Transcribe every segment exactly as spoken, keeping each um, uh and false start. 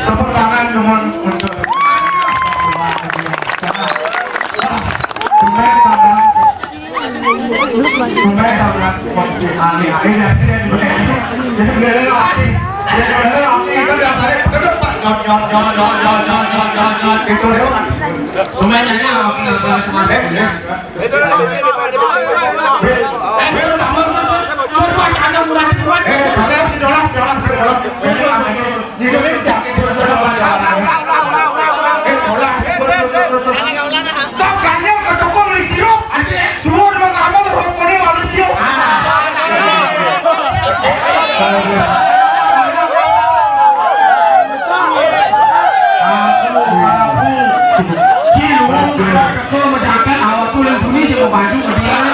Tepuk tangan dulu untuk Pemainnya ini apa? Stop, ganjil, ketukung, beli sirup. Semua orang kamu rokoknya malu sirup. Aku, aku. Sirup, aku menjaga awakku yang bunyi sama baju, mendingan.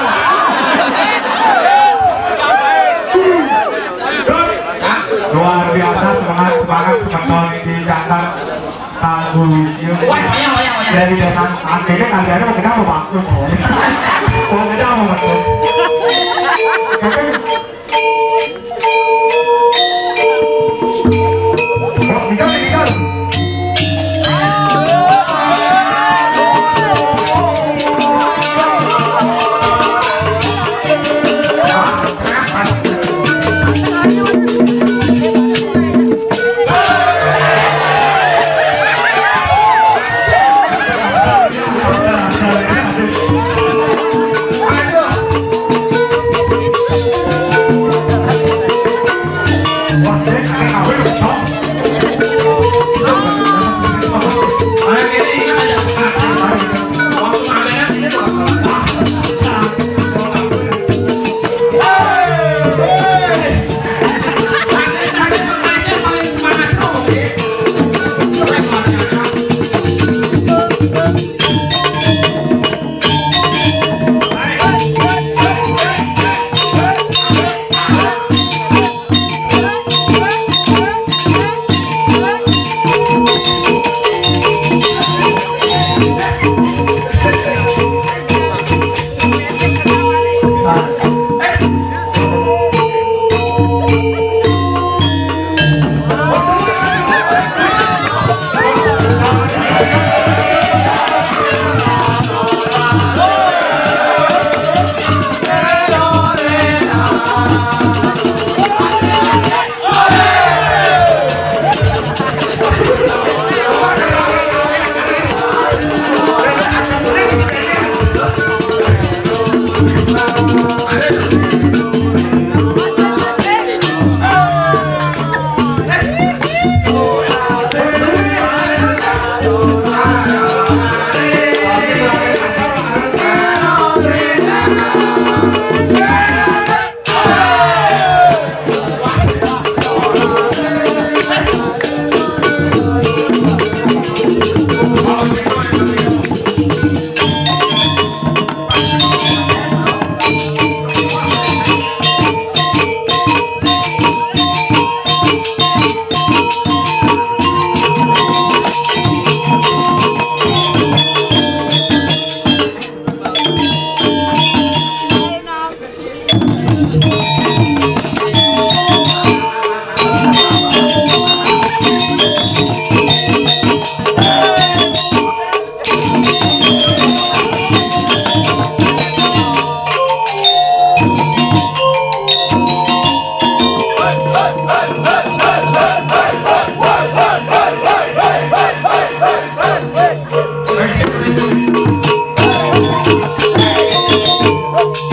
Luar biasa, semangat, semangat, semangat di Jakarta. Tahu, iya. Wah, wayang, wayang, wayang. Dari desa, akhirnya kalian mau kenapa, Pak? Mau kenapa, Pak? Oh, kita, kita.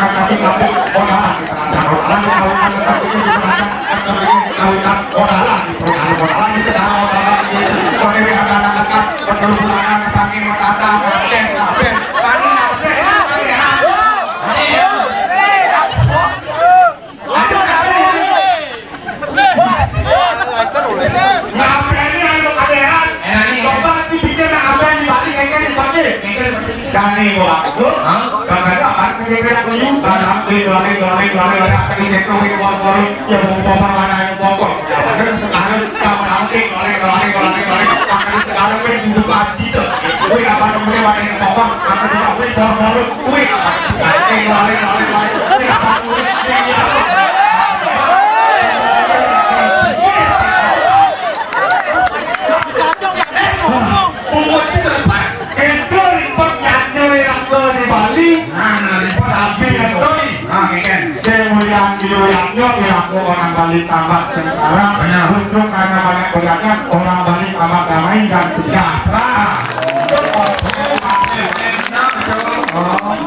Kasih kamu modal di perancang modal di kawitan, tapi di perancang, tapi di kawitan modal di perancang modal di sedang modal di konewe anak-anak lekat berkeluarga saking matata kaden kaden tani kaden. Ngapain ini ayo kaderan? Enak ini. Coba sih pikir nak apa yang dibalik kayak gini, Pak. Kani waktu, kakaknya akan kesebelah kuyu, barang, beli, doang, doang, doang, doang, pakai sektor, beli, kompor, ya, mau kompor, mana yang kompor? Ya, bener, sekarang, kamu nanti, doang, doang, doang, doang, pakai sekarang, beli, buka cita. Wih, apa namanya, mana yang kompor? Apa juga, beli, kompor, wih, apa sekarang, doang, doang, doang, wih, apa namanya, Pungut sih berempat. Itu repot nyatnya yang ke di Bali. Nah, nah, repot habis. Nah, keken. Saya mulian di Uyaknya, perilaku orang Bali tambah sengsara. Benar. Justru karena banyak berdagang, orang Bali tambah damai dan sejahtera.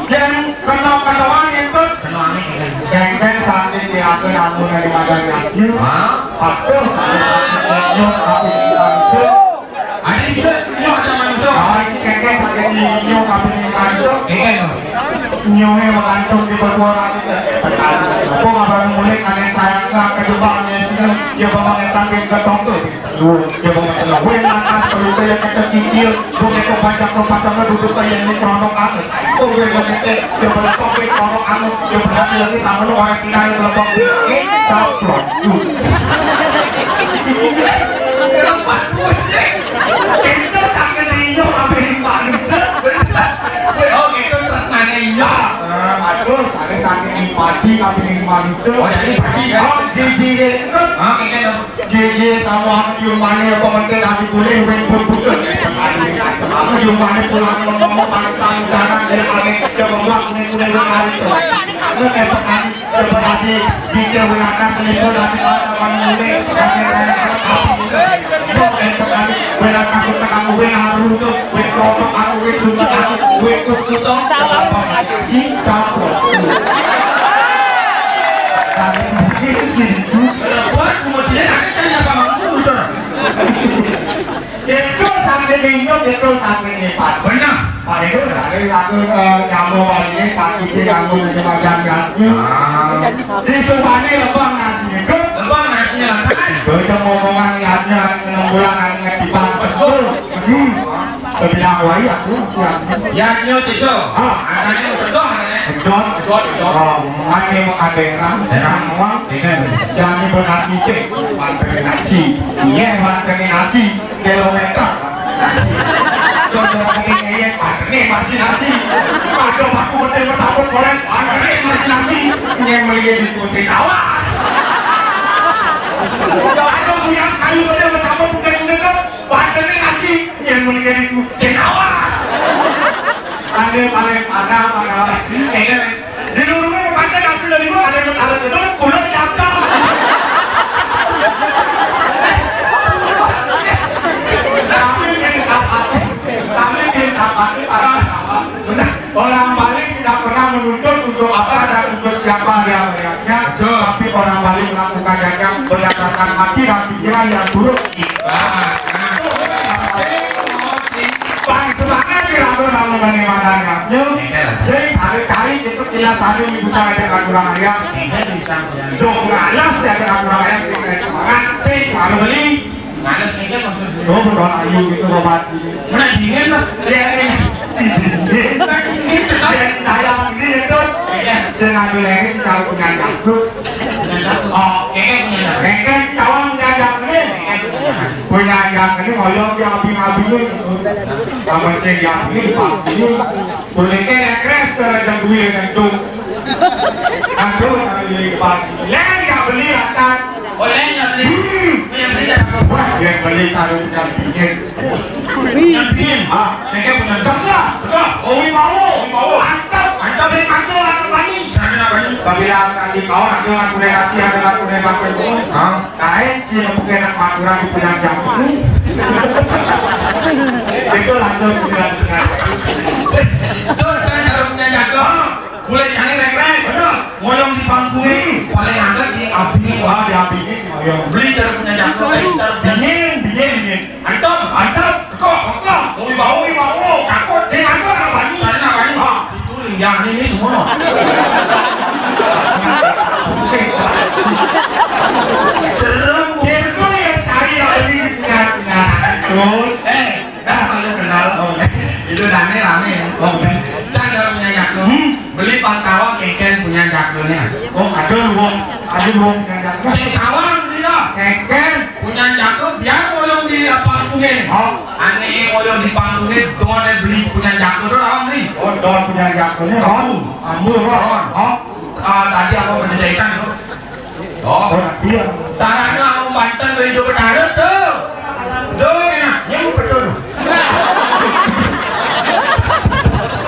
Yang kena kenuan itu. Kena angin, keken. Kengkeng sambil diatur amun dari madanya. Hah? Aduh, ada sakit nyok, tapi langsung. Ada bisa, nyok ada manusia. Kalau ini kengkeng sakit nyok, tapi langsung. Keken, no. Nyoknya menggantung di berdua orang itu. Aku nggak baru mulai, kalian sayang nggak ke jebaknya sini. Ya, bapaknya sambil ke tonggo. Lu, ya, bapaknya seneng. Weh, lantas perlu kayak kecil. Gue kayak baca ke pasar duduk kayak ini kelompok atas. Oh, gue kayak, eh, coba lihat kok, gue kelompok anu. Coba lihat lagi sama lu orang tinggal di kelompok. Eh, saplok. Kenapa? Itu akan diinjak sampai di manusia. Bener. Gue, oh, gitu, terus nanya iya. Aduh, saya sakit di padi, tapi di manusia. Oh, jadi padi, ya? Oh, di, di, di. Hah, kayak gitu. J J sama aku di rumahnya apa menteri dari kulit, weng pun pun. Aku di rumahnya pulang ngomong bangsa, jangan dia aneh, dia membuat kulit kulit hari itu. Lu kayak petani, seperti J J W K selingkuh dari masa pandemi. Lu kayak petani, W K suka kamu, W haru tuh, W krotok aku, W suntik aku, W kus kusok. Apa sih, siapa? Tapi begitu sih. Buat kemudian ada tanya apa mampu, betul? Itu sampai bingung, itu sampai lipat. Benar. Pak itu dari satu, eh, kamu palingnya satu ke kamu di Magang Ganti. Ah. Di Subani lebang nasi itu. Lebang nasinya lantas. Itu ngomongan niatnya enam bulan ngetipan. Betul. Hmm. Sebilang wai aku siap. Yadnya sisa. Ah. Anaknya sedang, anaknya. Betul. Betul, betul. Oh, hanya mau ada yang rame, orang mau. Iya. Jadi berkasih cek, bantuin nasi. Iya, bantuin nasi. Kilometer. Terus orang ini ngeyel, "Nih, masih nasi." Aduh, aku betul bersambut korek, "Nih, masih nasi." Yang melihat di kursi kawah. Aduh, punya kayu betul bersambut bukan ini tuh. "Nih, nasi." Yang melihat di kursi kawah. Ane paling parah, parah. Iya. Di lurungnya ke pantai, kasih dari gua, ada yang taruh gedung, pulang jatuh. Tapi yang dapat, tapi yang dapat, orang Bali tidak pernah menuntut untuk apa dan untuk siapa dia melihatnya. Betul. Tapi orang Bali melakukan yang berdasarkan hati dan pikiran yang buruk. Nah, nah. Bang, semangat ya, aku nama Bani Madana. Yuk, sing cari-cari itu kilas anu ibu saya ada kurang ayam. Jok ngalas ya ada kurang ayam, sing naik semangat, sing cari beli. Ngalas nih kan maksudnya. Oh, bukan ayu gitu, Bapak. Mana dingin lah. Ya, ya. Dingin, dingin, sedap. Saya ini itu. Iya. Saya ngambil air, saya punya dapur. Punya dapur. Oh. Keke punya dapur. Keke, kawan punya dapur. Keke punya dapur. Punya yang ini ngoyong di abing-abing ini. Sama saya di abing ini, Pak. Ini kulitnya yang keras, cara jam dua yang itu. Aduh, kami beli, Pak. Yang nggak beli, atas. Oh, yang nggak beli. Hmm. Yang beli, apa? Wah, yang beli, taruh ikan dingin. Ikan dingin? Ah, saya punya. Betul. Betul. Oh, ini mau. Ini mau. Mantap. Mantap. Saya mantap, anak Bani. Saya anak Bani. Saya bilang, nanti kau, nanti aku relasi, ada aku relasi. Hah? Kain sih, yang bukan anak Madura di punya jamu. Itu langsung dengan, dengan. Tuh, saya cara punya jago. Boleh cari rekres. Ngoyong di pangkungé. Paling angkat di abdi. Wah, di abdi ini ngoyong. Beli cara punya jakso, eh, cara punya. Bingin, bingin, bingin. Antum, antum. Kok, kok. Mau bau, mau bau. Takut. Saya takut apa ini? Cari apa ini? Ah. Itu linjangan ini semua. Serem. Itu yang cari yang ini. Nah, nah, betul. Eh, Dah, kalau kenal, oh, itu rame, rame ya. Oh, kan. Cang kalau punya jakun, hmm, beli pangkawa keken punya jakunnya. Oh, ada wong, ada wong punya jakun. Sing kawan, beli dah. Keken. Punya jakun, biar ngoyong di apa, sungai. Oh. Ané ngoyong di pangkungé, doné beli punya jakun tuh, Om, nih. Oh, don punya jakunnya. Don. Ambu, Don. Oh. Ah, tadi aku menceritakan tuh. Oh, iya. Sarana wong Banten tuh hidup bertaruh tuh. Tuh, enak. Nyamuk betul.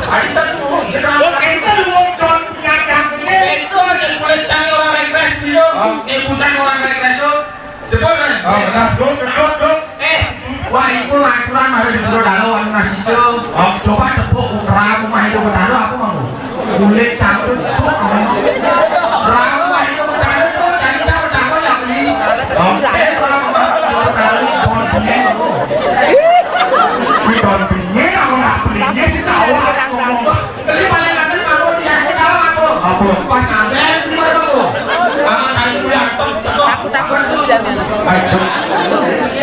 Adi tadi ngomong, kita. Oh, kita lu wong don punya jakun ini. Itu ada kulit cari orang regres gitu. Oh. Ini bukan orang regres tuh. Jebul, kan? Oh, benar. Dok, dok, dok. Eh, wah, itu aturan harus dulu dalam, anu, Mas Ijo. Oh. Coba tepuk, perahu mah itu bertaruh apa, Mang? Kulit campur, tepuk, apa? Perahu mah itu bertaruh tuh, tadi siapa takut ya, beli? Oh. Eh, kalau mau bertaruh, pohon belinya, apa? Di pohon belinya, apa nggak belinya, kita awal ngomong. Jadi paling nanti kalau dia kita apa? Apa? Pas nganten, gimana, Bang? Sama saya punya tok, cetok. Aduh.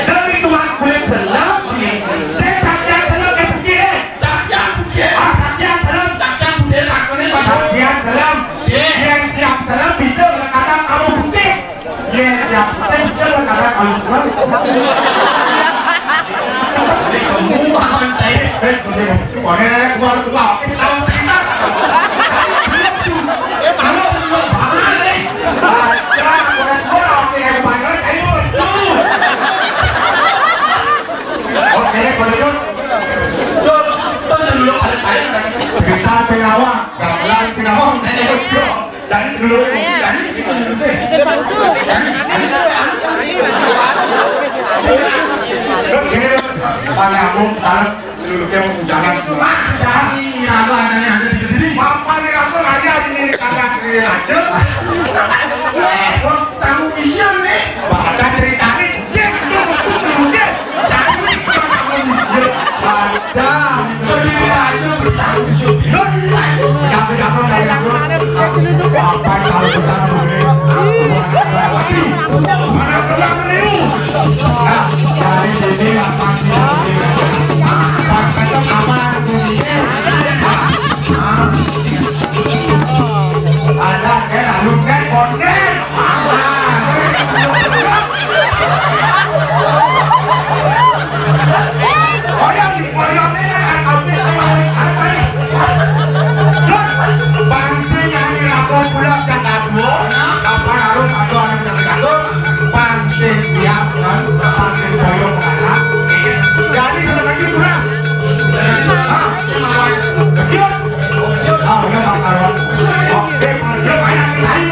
Tapi cuma kulit selam, saya sakit selam ke putih. Sakit putih. Ah, sakit selam. Sakit putih, maksudnya, Bang. Sakit selam. Iya. Yang siap selam bisa berkata kamu putih. Iya, siap. Saya bisa berkata kamu selam. Ini kamu, Bang, saya. Eh, sudah, sudah. Boleh, keluar, keluar. Oke, ketawa cerita. Eh, malu, malu. Baca, udah, udah, oke, yang banyak, ayo, tuh. Oke, boleh, tuh. Tuh, tuh, tuh, dulu, ada, ada, ada. Bisa, sing awak, gamelan, sing awak, nenek, yuk. Dari dulu, dari itu dulu, deh. Dari, dari siapa, anu, cari. Terus gini, Bang. Mana aku, taruh. Dulu kayak mau jalan semua. Cari raga ada nih, ada di sini. Papa nih raga raya di sini kagak di raja. Eh, tamu bisa nih. Ada ceritanya, cek tuh, tuh, tuh, cek. Cari nih, kamu bisa. Ada. Berdiri aja, bertamu bisa. Lo di raja. Jangan, jangan, jangan, jangan. Papa tahu besar tuh, nih. Mana keluar nih? Nah, dari sini apa? Ada, eh, lalu kan konten. Koyong, koyongnya kan, apa, apa, apa, apa. Bangsa yang dilakukan pulau Jakarta, apa harus ada orang Jakarta? Pan sing siap, kan? Pan sing boyong, kan? Jadi, silakan diburas. Ah, siap. Ah, udah, Pak Karwan. Oke, Pak. Ya, banyak yang lain.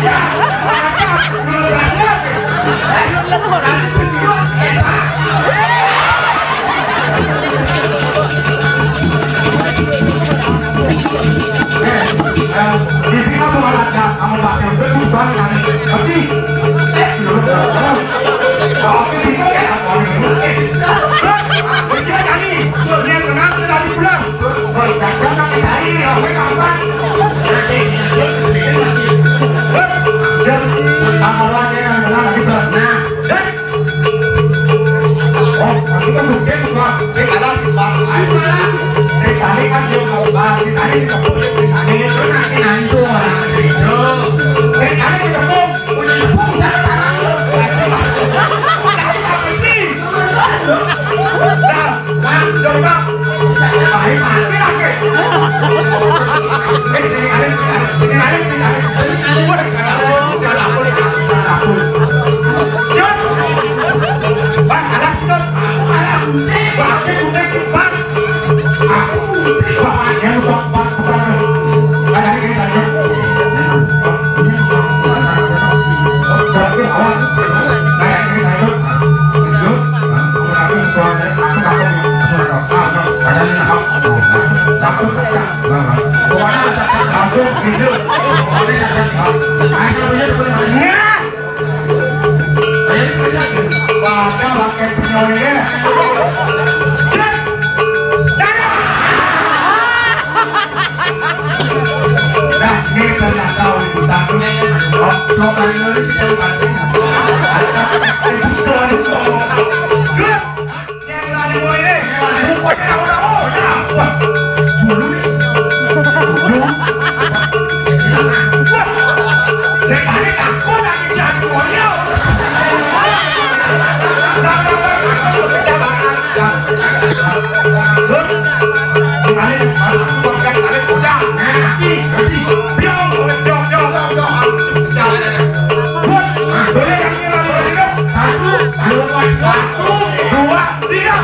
Ya, atas, dulu, ya. Eh, eh, ini kamu malah nggak, kamu pakai baju, bang, kan? Tapi, eh, dulu, dulu, dulu. Kalau kita ya, kalau dulu, eh. Dia tadi, dia tenang, dia tadi pulang. Kalau saya pakai tadi, apa kapan? Siap, kamu aja yang tenang, tadi pulang. Nah, eh. Oh, tapi kan mungkin, Pak. Saya kalah sih, Pak. Ayo, Pak. Saya tadi kan dia, Pak. Saya tadi si Tepung, dia si Tani. Itu nanti, nanti tuh orang itu. Saya tadi si Tepung. Punya Tepung, jangan kalah. Saya nggak ngerti. Nah, nah, coba. Baik, mati lagi. Eh, sini. Nah. Ayo, kerja. Wadah, pakai penyoleh. Dadah. Nah, ini ternyata urusan. Goblok, hari ini kita bukan. Yang lagi mulai nih, pokoknya udah, oh, udah. Wah, dulu nih. Dulu. Wah, saya tadi takut lagi jadi koyo. Gak, gak, gak, takut, bisa banget, bisa. Terus, kemarin, pas aku mau pegang tali, bisa. Nanti, nanti. Biong, biong, biong, biong, biong, biong, bisa. Terus, boleh yang ini, boleh hidup. Satu, satu, satu, dua, tiga.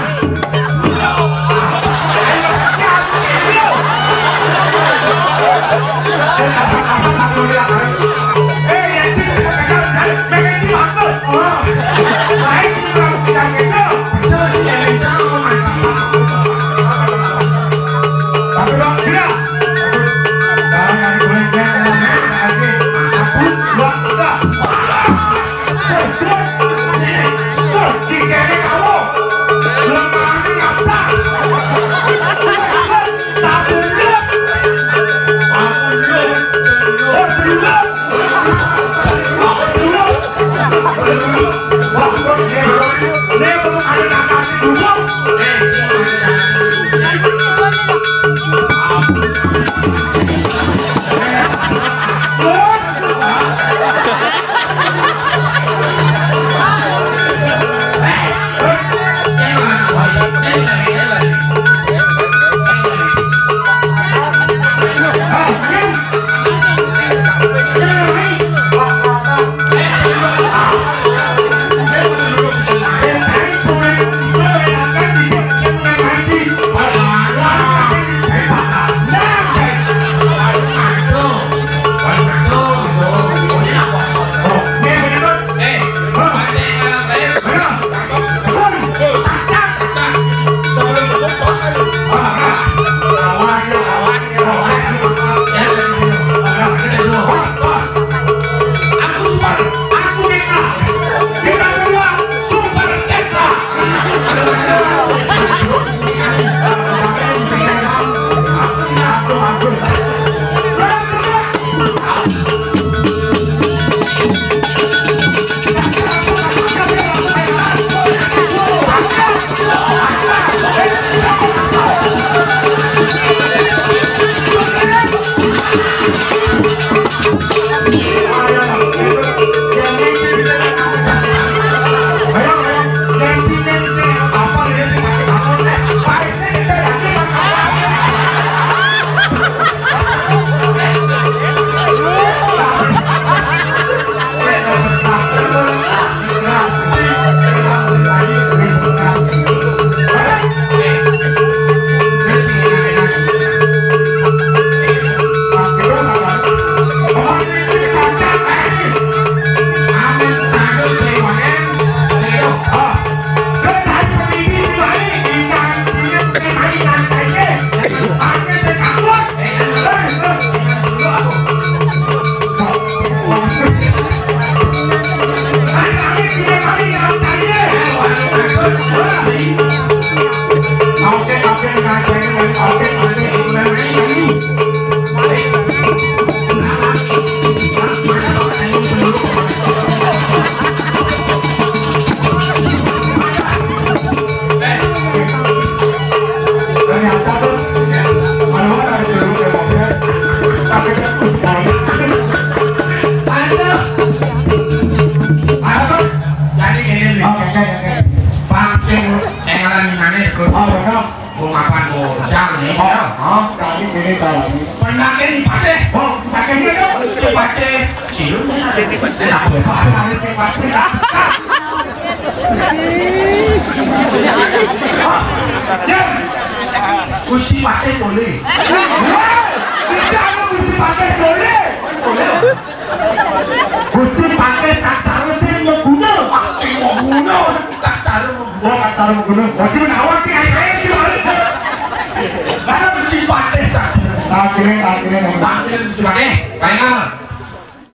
Jadi gini nih. Oke, oke, oke. Pak, sing engaran mana, Gus? Oh, bener. Mau mapan mau jam nih, ya? Oh, tadi gini, tadi. Pendakin dipatih. Oh, dipatih dia, Gus. Dipatih. Cilun, ya. Dipatih. Dipatih. Ya. Gusti Patih boleh. Wah, bisa ada Gusti Patih boleh. Boleh. Gusti Patih Taksara sing meguna. Wah, sing meguna. Taksara meguna. Wah, Taksara meguna. Wah, sing menawa sing ae-ae iki lho. Karena Gusti Patih Taksara. Akhirnya, akhirnya, akhirnya, akhirnya,